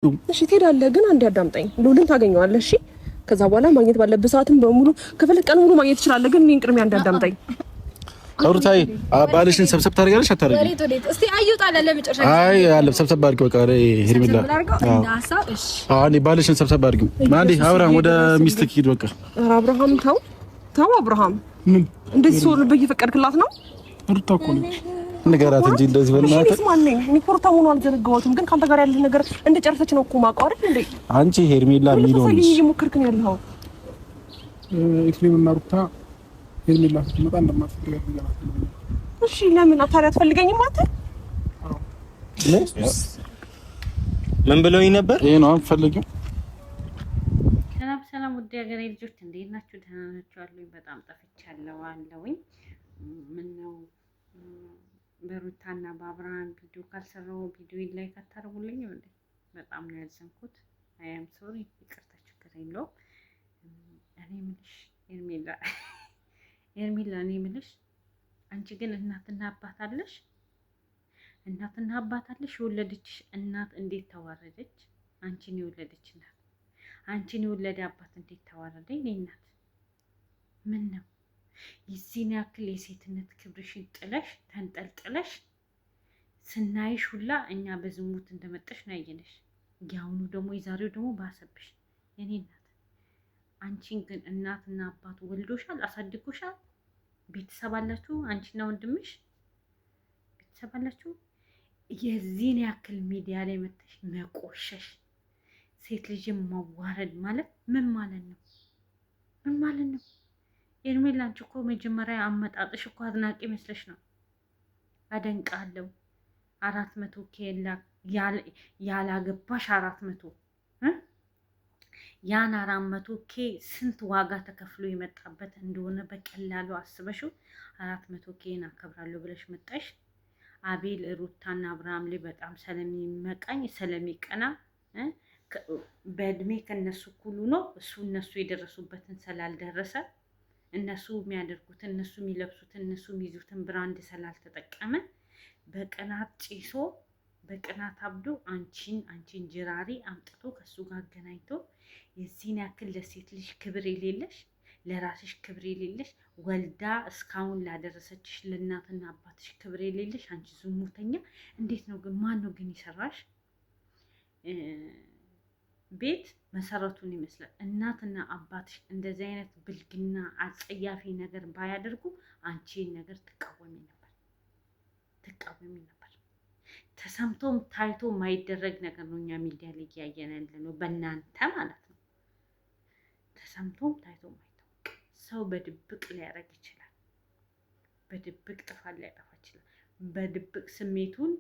እሺ ትሄዳለህ፣ ግን አንዴ አዳምጠኝ። ሉልን ታገኘዋለህ። እሺ ከዛ በኋላ ማግኘት ባለብህ ሰዓትም በሙሉ ከፈለክ ቀን ሙሉ ማግኘት ትችላለህ፣ ግን እኔን ቅድሚያ አንዴ አዳምጠኝ። ሩታዬ ባልሽን ሰብሰብ ታደርጊያለሽ አታደርጊም? እስቲ አዩጣለ ለመጨረሻ አይ አለ ሰብሰብ አድርጊው። በቃ ሄርሜላ አዎ፣ ባልሽን ሰብሰብ አድርጊው። አንዴ አብርሃም ወደ ሚስትህ ሂድ። በቃ ኧረ አብርሃም ተው ተው፣ አብርሃም ምን እንደዚህ ሰው ልብ እየፈቀድክላት ነው? ሩታ እኮ ነች። ንገራት እንጂ እንደዚህ በእናትህ። እኔስ ማን ነኝ? እኔ እኮ ሩታ መሆኗን አልዘነጋሁትም፣ ግን ከአንተ ጋር ያለህ ነገር እንደጨረሰች ነው እኮ የማውቀው አይደል እንዴ? አንቺ ሄርሜላ የሚለውን እየሞከርክ ነው ያለኸው። ኤፍሬም እና ሩታ ሄርሜላ ስትመጣ እንደማትፈልጋት ንገራት። እሺ ለምን ታዲያ አትፈልገኝም አንተ? ምን ብለውኝ ነበር? ይሄ ነው አትፈልጊው። ሰላም ሰላም፣ ውድ ሀገሬ ልጆች እንዴት ናችሁ? ደህና ናችሁ? አለሁኝ። በጣም ጠፍቻለሁ አለሁኝ። ምነው በሩታና በአብርሃም ቪዲዮ ካልሰራው ቪዲዮ like አታደርጉልኝም እንዴ? በጣም ነው ያዘንኩት። I am sorry፣ ይቅርታ፣ ችግር የለውም። እኔ የምልሽ ሄርሜላ ሄርሜላ፣ እኔ የምልሽ አንቺ ግን እናትና አባት አለሽ? እናትና አባት አለሽ? የወለደችሽ እናት እንዴት ተዋረደች? አንቺን የወለደች እናት፣ አንቺን የወለደ አባት እንዴት ተዋረደ? የእኔ እናት ምን ነው የዚህን ያክል የሴትነት ክብርሽን ጥለሽ ተንጠልጥለሽ ስናይሽ ሁላ እኛ በዝሙት እንደመጣሽ ነው ያየነሽ። የአሁኑ ደግሞ የዛሬው ደግሞ ባሰብሽ የኔ እናት። አንቺን ግን እናትና አባት ወልዶሻል፣ አሳድጎሻል። ቤተሰብ አላችሁ፣ አንቺና ወንድምሽ ቤተሰብ አላችሁ። የዚህን ያክል ሚዲያ ላይ መተሽ መቆሸሽ፣ ሴት ልጅን መዋረድ ማለት ምን ማለት ነው? ምን ማለት ነው? ሄርሜላ አንቺ እኮ መጀመሪያ አመጣጥሽ እኮ አድናቂ መስለሽ ነው። አደንቃለሁ። 400 ኬላ ያላገባሽ 400 ያን 400 K ስንት ዋጋ ተከፍሎ የመጣበት እንደሆነ በቀላሉ አስበሽው 400 K ን አከብራለሁ ብለሽ መጣሽ። አቤል ሩታና አብርሃም ላይ በጣም ስለሚመቃኝ ስለሚቀና በእድሜ ከነሱ እኩሉ ነው። እሱ እነሱ የደረሱበትን ስላልደረሰ፣ እነሱ የሚያደርጉትን፣ እነሱ የሚለብሱትን፣ እነሱ የሚይዙትን brand ስላልተጠቀመ በቅናት ጭሶ በቅናት አብዶ አንቺን ጅራሪ አምጥቶ ከእሱ ጋር አገናኝቶ የዚህን ያክል ለሴት ልጅ ክብር የሌለሽ፣ ለራስሽ ክብር የሌለሽ፣ ወልዳ እስካሁን ላደረሰችሽ ለእናትና አባትሽ ክብር የሌለሽ አንቺ ዝሙተኛ፣ እንዴት ነው ግን? ማን ነው ግን ይሰራሽ? ቤት መሰረቱን ይመስላል። እናትና አባትሽ እንደዚህ አይነት ብልግና አጸያፊ ነገር ባያደርጉ አንቺ ነገር ትቃወሚ ነበር፣ ትቃወሚ ነበር። ተሰምቶም ታይቶ የማይደረግ ነገር ነው እኛ ሚዲያ ላይ እያየን ያለ ነው፣ በእናንተ ማለት ነው። ተሰምቶም ታይቶ ማይታወቅ ሰው በድብቅ ሊያደርግ ይችላል። በድብቅ ጥፋት ሊያጠፋ ይችላል። በድብቅ ስሜቱን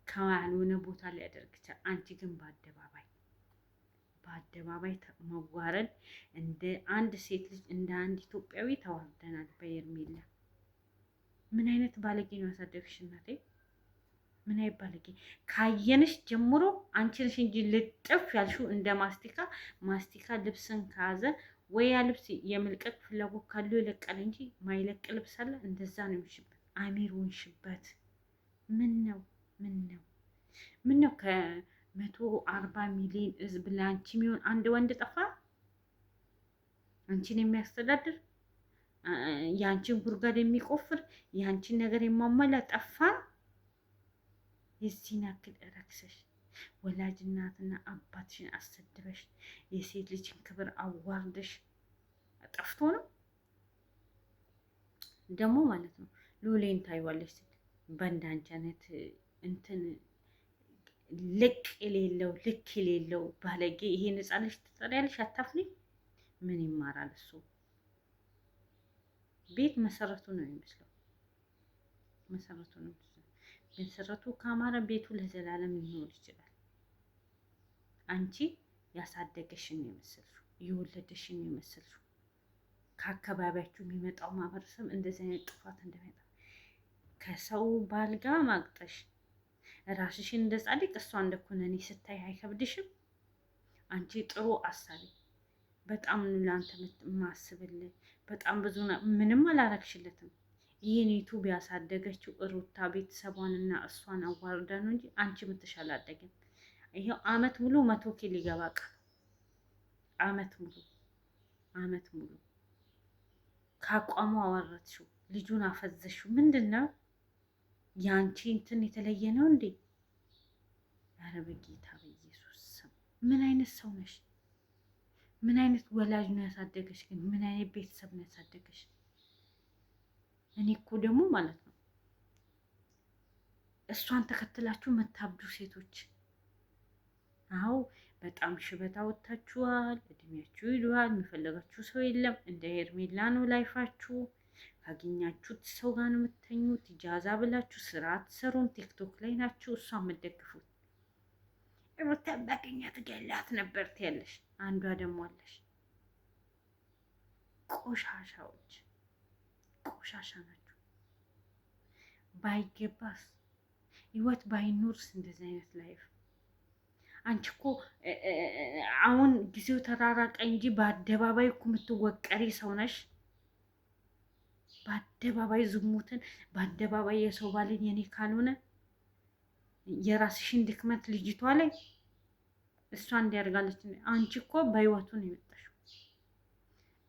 ካልሆነ ቦታ ሊያደርግ ይችላል። አንቺ ግን በአደባባይ በአደባባይ መዋረድ እንደ አንድ ሴት ልጅ እንደ አንድ ኢትዮጵያዊ ተዋርደናል በሄርሜላ። ምን አይነት ባለጌ ነው ያሳደግሽ እናቴ? ምን አይነት ባለጌ! ካየንሽ ጀምሮ አንቺ ነሽ እንጂ ልጥፍ ያልሽው እንደ ማስቲካ። ማስቲካ ልብስን ከያዘ ወይ ያ ልብስ የመልቀቅ ፍላጎት ካለው ይለቃል እንጂ ማይለቅ ልብስ አለ? እንደዛ ነው የሚሽበት። አሚር ወንሽበት። ምን ነው ምን ነው ምን ነው ከ140 ሚሊዮን ህዝብ ለአንቺ የሚሆን አንድ ወንድ ጠፋ? አንቺን የሚያስተዳድር፣ የአንቺን ጉድጓድ የሚቆፍር፣ የአንቺን ነገር የማሟላ ጠፋ? የዚህን ያክል ረክሰሽ ወላጅ እናትና አባትሽን አሰድበሽ የሴት ልጅን ክብር አዋርደሽ ጠፍቶ ነው ደግሞ ማለት ነው። ሉሌን ታይዋለሽ ስትል በእንዳንቺ አይነት እንትን ልቅ የሌለው ልክ የሌለው ባለጌ ይሄን ህፃን ልጅ ትጠሪያለሽ? አታፍሪ? ምን ይማራል እሱ? ቤት መሰረቱ ነው የሚመስለው። መሰረቱ ነው የሚመስለው። መሰረቱ ካማረ ቤቱ ለዘላለም ሊኖር ይችላል። አንቺ ያሳደገሽን ነው የመሰልሽው፣ የወለደሽን ነው የመሰልሽው። ከአካባቢያችሁ የሚመጣው ማህበረሰብ እንደዚህ አይነት ጥፋት እንደሚመጣ ከሰው ባል ጋር ማግጠሽ ራስሽን እንደ ጻድቅ እሷ እንደ ኩነኔ ስታይ አይከብድሽም? አንቺ ጥሩ አሳቢ፣ በጣም ለአንተ ማስብልህ፣ በጣም ብዙ ምንም አላረግሽለትም። ይህን ዩቱብ ያሳደገችው ሩታ ቤተሰቧንና እሷን አዋርዳ ነው እንጂ አንቺ ምትሽ አላደገም። ይሄው አመት ሙሉ 100 K ሊገባ ቃል አመት ሙሉ አመት ሙሉ ከአቋሙ አወረድሽው፣ ልጁን አፈዘሽው። ምንድን ነው የአንቺ እንትን የተለየ ነው እንዴ? ኧረ በጌታ በኢየሱስ ስም ምን አይነት ሰው ነሽ? ምን አይነት ወላጅ ነው ያሳደገሽ? ግን ምን አይነት ቤተሰብ ነው ያሳደገሽ? እኔ እኮ ደግሞ ማለት ነው እሷን ተከትላችሁ መታብዱ ሴቶች፣ አዎ በጣም ሽበት አወጥታችኋል። እድሜያችሁ ይሏል። የሚፈለጋችሁ ሰው የለም። እንደ ሄርሜላ ነው life ኣችሁ። ካገኛችሁት ሰው ጋር ነው የምተኙት። ጃዛ ብላችሁ ስራ አትሰሩም። ቲክቶክ ላይ ናችሁ። እሷ የምትደግፉት ሩታ ባገኛት ገላት ነበር ትያለሽ። አንዷ ደግሞ አለሽ። ቆሻሻዎች ቆሻሻ ናችሁ። ባይገባስ ህይወት ባይኖርስ እንደዚህ አይነት life አንቺ እኮ አሁን ጊዜው ተራራቀ እንጂ በአደባባይ እኮ የምትወቀሪ ሰው ነሽ። በአደባባይ ዝሙትን፣ በአደባባይ የሰው ባልን የኔ ካልሆነ የራስሽን ድክመት ልጅቷ ላይ እሷ እንዲያደርጋለች። አንቺ እኮ በህይወቱ ነው የመጣሽው።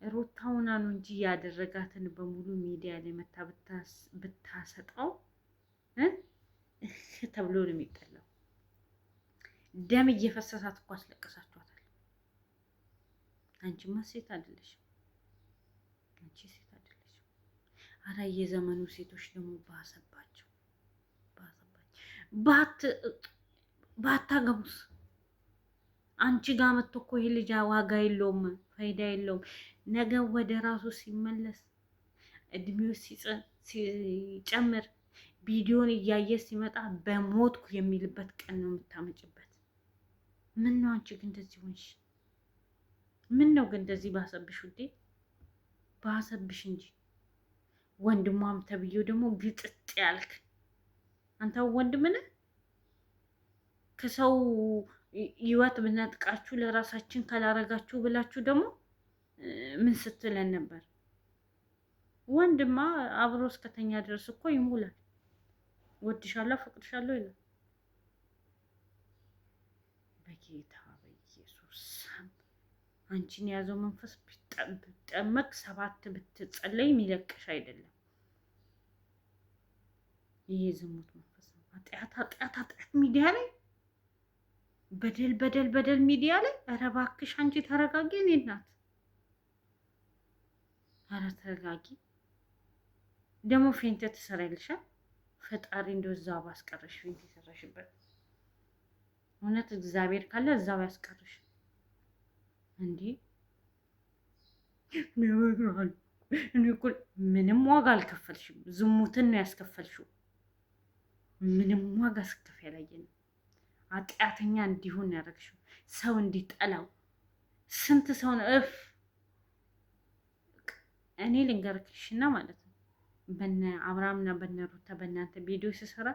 ሩታውና ነው እንጂ ያደረጋትን በሙሉ ሚዲያ ላይ መታ ብታሰጠው ተብሎ ነው የሚጠላው። ደም እየፈሰሳት እኮ አስለቅሳችኋታል። አንቺማ ሴት አይደለሽም። አንቺ ሴት አይደለሽም። አረ የዘመኑ ሴቶች ደግሞ ባሰባቸው ባሰባቸው። ባታገቡስ አንቺ ጋር መጥቶ እኮ ይህ ልጅ ዋጋ የለውም፣ ፋይዳ የለውም። ነገ ወደ ራሱ ሲመለስ እድሜው ሲጨምር ቪዲዮን እያየ ሲመጣ በሞትኩ የሚልበት ቀን ነው የምታመጭበት። ምን ነው አንቺ ግን እንደዚህ ሆንሽ? ምን ነው ግን እንደዚህ ባሰብሽ ውዴ፣ ባሰብሽ እንጂ። ወንድሟም ተብዬው ደግሞ ግጥጥ ያልክ አንተ ወንድም ነህ። ከሰው ህይወት ብነጥቃችሁ ለራሳችን ካላረጋችሁ ብላችሁ ደግሞ ምን ስትለን ነበር? ወንድማ አብሮ እስከተኛ ድረስ እኮ ይሞላል። ወድሻለሁ፣ ፈቅድሻለሁ ይላል። በጌታ በኢየሱስ ስም አንቺን የያዘው መንፈስ ብትጠመቅ 7 ብትጸለይ የሚለቅሽ አይደለም። ይሄ ዝሙት መንፈስ ነው። ኃጢአት ኃጢአት ኃጢአት ሚዲያ ላይ በደል በደል በደል ሚዲያ ላይ። ኧረ እባክሽ አንቺ ተረጋጊ። እኔ እናት ኧረ ተረጋጊ። ደግሞ faint ትሰሪያለሻል። ፈጣሪ እንደው እዛው ባስቀረሽ faint የሰራሽበት እውነት እግዚአብሔር ካለ እዛው ያስቀርሽ። እንዴ እኔ እኮ ምንም ዋጋ አልከፈልሽም። ዝሙትን ነው ያስከፈልሽው። ምንም ዋጋ ስከፍ ያላየንም ኃጢአተኛ እንዲሆን ያደረግሽው፣ ሰው እንዲጠላው ስንት ሰው ነው እፍ እኔ ልንገርክሽና ማለት ነው በነ አብርሃምና በነ ሩታ በእናንተ ቪዲዮ ስሰራ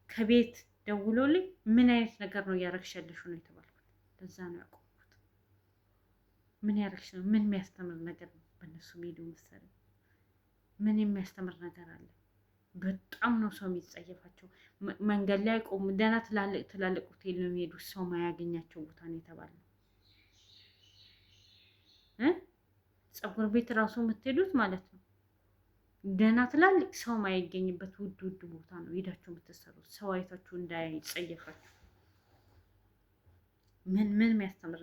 ከቤት ደውሎልኝ ምን አይነት ነገር ነው እያደረግሽ ያለሽው ነው የተባልኩት። ለዛ ነው ያቆምኩት። ምን ያደረግሽ ነው? ምን የሚያስተምር ነገር ነው በእነሱ ቪዲዮ መሰለኝ? ምን የሚያስተምር ነገር አለ? በጣም ነው ሰው የሚጸየፋቸው። መንገድ ላይ ቆሙ። ደህና ትላልቅ ትላልቅ ሆቴል ነው የሚሄዱት፣ ሰው ማያገኛቸው ቦታ ነው የተባለው። ፀጉር ቤት ራሱ የምትሄዱት ማለት ነው ደህና ትላልቅ ሰው ማይገኝበት ውድ ውድ ቦታ ነው ሄዳችሁ የምትሰሩት፣ ሰው አይታችሁ እንዳይጸየፋችሁ። ምን ምን የሚያስተምር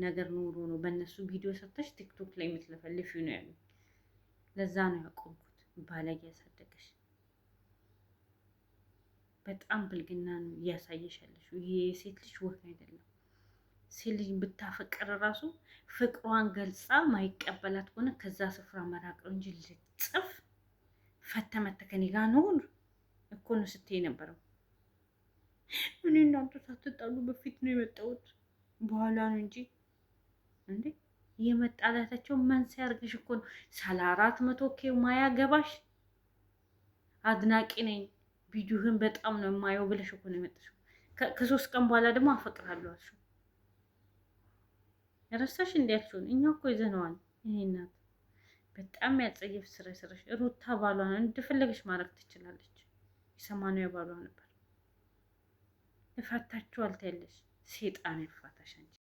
ነገር ኖሮ ነው በእነሱ ቪዲዮ ሰርተሽ ቲክቶክ ላይ የምትለፈልፊው ነው ያሉት። ለዛ ነው ያቆምኩት። ባለጌ ያሳደገሽ በጣም ብልግና ነው እያሳየሽ ያለሽው። ይሄ የሴት ልጅ ወግ አይደለም። ሴት ልጅ ብታፈቅር ራሱ ፍቅሯን ገልጻ ማይቀበላት ከሆነ ከዛ ስፍራ መራቅ ነው እንጂ ልጽፍ ፈተመተ ከኔ ጋር ኑር እኮ ነው ስትይ የነበረው። እኔ እናንተ ሳትጣሉ በፊት ነው የመጣሁት በኋላ ነው እንጂ እንዴ የመጣላታቸው መንስኤ አድርገሽ እኮ ነው። ሰላ 400 K ማያገባሽ አድናቂ ነኝ ቪዲዮህን በጣም ነው የማየው ብለሽ እኮ ነው የመጣሽው። ከ3 ቀን በኋላ ደግሞ አፈቅርሃለሁ አልሽው። ረሳሽ እንዲ ያልሽውን እኛ እኮ ይዘነዋል። ይሄ እናት በጣም ያጸየፍ ስራ የሰራሽ ሩታ ባሏን እንደፈለገሽ ማድረግ ትችላለች። የሰማንያ ባሏ ነበር። እፈታችኋል ትያለሽ። ሴጣን ያፋታሽ አንቺ።